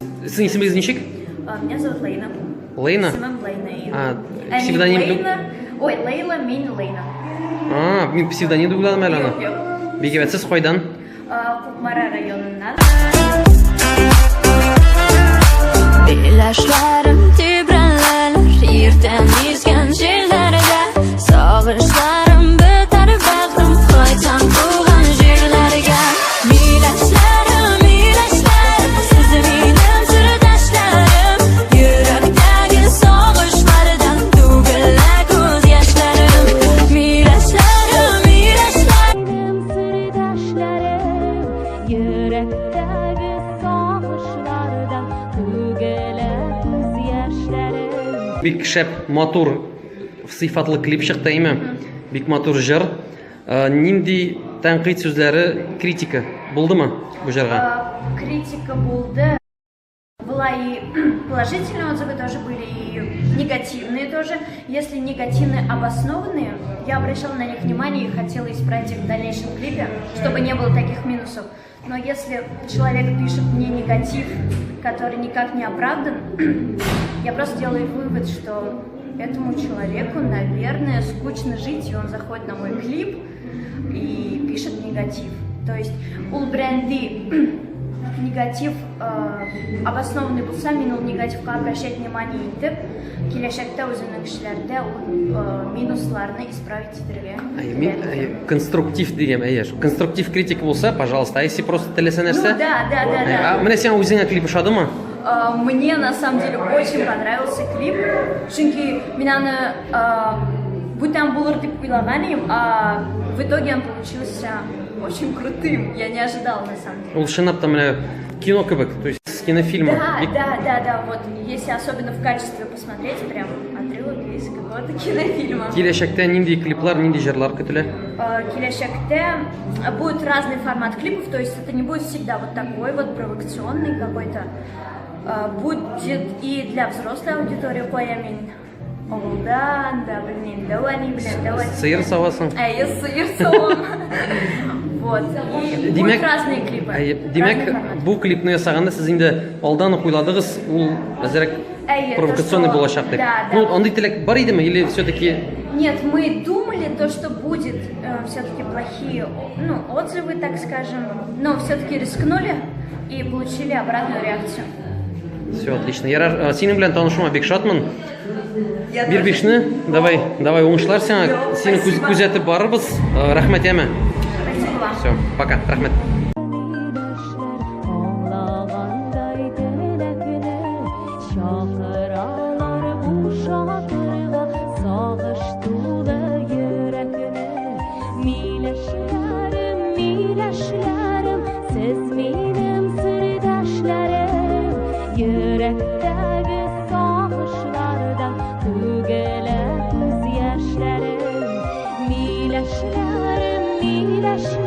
Сезнең исемегез ничек? Меня зовут Лейна. Лейна? Исемем Лейна. А, псевдоним. Лейна. Ой, Лейла, мин Лейна. А, мин псевдоним дип уйладым әле аны. Юк, юк. Бик әйбәт. Сез кайдан? Кукмара районыннан. Миләшләрем тибрәнәләр иртән искән җилләргә. Сагышларым бетәр, бәгърем, кайтам туган җирләргә. Миләшләрем, миләшләрем, сез минем сердәшләрем. Йөрәктәге сагышлардан түгелә күз яшьләрем. Миләшләрем, миләшләрем, сердәшләрем. Йөрәктәге сагышлардан түгелә күз яшьләрем. Бик шәп, матур, сыйфатлы клип чыкты, әйме? Бик матур җыр. Нинди тәнкыйть сүзләре, критика булдымы бу җырга? Критика булды. Была и положительные отзывы тоже были, и негативные тоже. Если негативные обоснованные, я обращала на них внимание и хотела исправить их в дальнейшем клипе, чтобы не было таких минусов. Но если человек пишет мне негатив, который никак не оправдан, я просто делаю вывод, что этому человеку, наверное, скучно жить, и он заходит на мой клип и пишет негатив. То есть ул берәр негатив обоснованный булса, мин ул негативка обращать внимание итеп, киләчәктә үземнең эшләрдә ул минусларны исправить итәргә Әй, мин, теләр әй, идем. Конструктив дигән, әйе, шул конструктив критика булса, пожалуйста, а если просто теләсә нәрсә? Ну да. Әй, а менә сиңа үзеңә клип ошадымы? Мне на самом деле очень понравился клип, чөнки мин аны бүтән булыр дип уйлаган идем, а в итоге он получился очень крутым. Я не ожидала на самом деле. Ул чынлап та менә кино кебек, то есть с кинофильма. Да, Бик да, вот если особенно в качестве посмотреть, прям отрывок из какого-то кинофильма. Киләчәктә нинди клиплар, нинди җырлар көтелә? Киләчәктә будет разный формат клипов, то есть это не будет всегда вот такой вот провокационный какой-то. Будет и для взрослой аудитории куям мин. Авылда, да, белмим, дәү әни белән, дәү әти Сыер белән. савасың. Әйе, сыер савам. Вот. И Димәк, будут разные клипы. Әйе, димәк, Разный формат. Бу клипны ясаганда сез инде алдан ук уйладыгыз, ул әзрәк Әйе, то, провокационный что- булачак дип. Да. Ну, андый теләк бар идеме или все-таки Нет, мы думали то, что будет все-таки плохие, ну, отзывы, так скажем, но все-таки рискнули и получили обратную реакцию. Все отлично. Ярар, синең белән танышуыма бик шатмын. Я Бир тоже. бишне, давай, давай, уңышлар сиңа. Сине Спасибо. Күзәтеп барырбыз. Рәхмәт, яме. Спасибо вам. Все, пока, рәхмәт. Миләшләр аңлагандай теләкне чакыралар бу шатырга сагыш тулы йөрәкне. Миләшләрем, миләшләрем, сез минем сердәшләрем. Йөрәктәге сагышлардан түгелә күз яшьләрем. Миләшләрем, миләшләрем.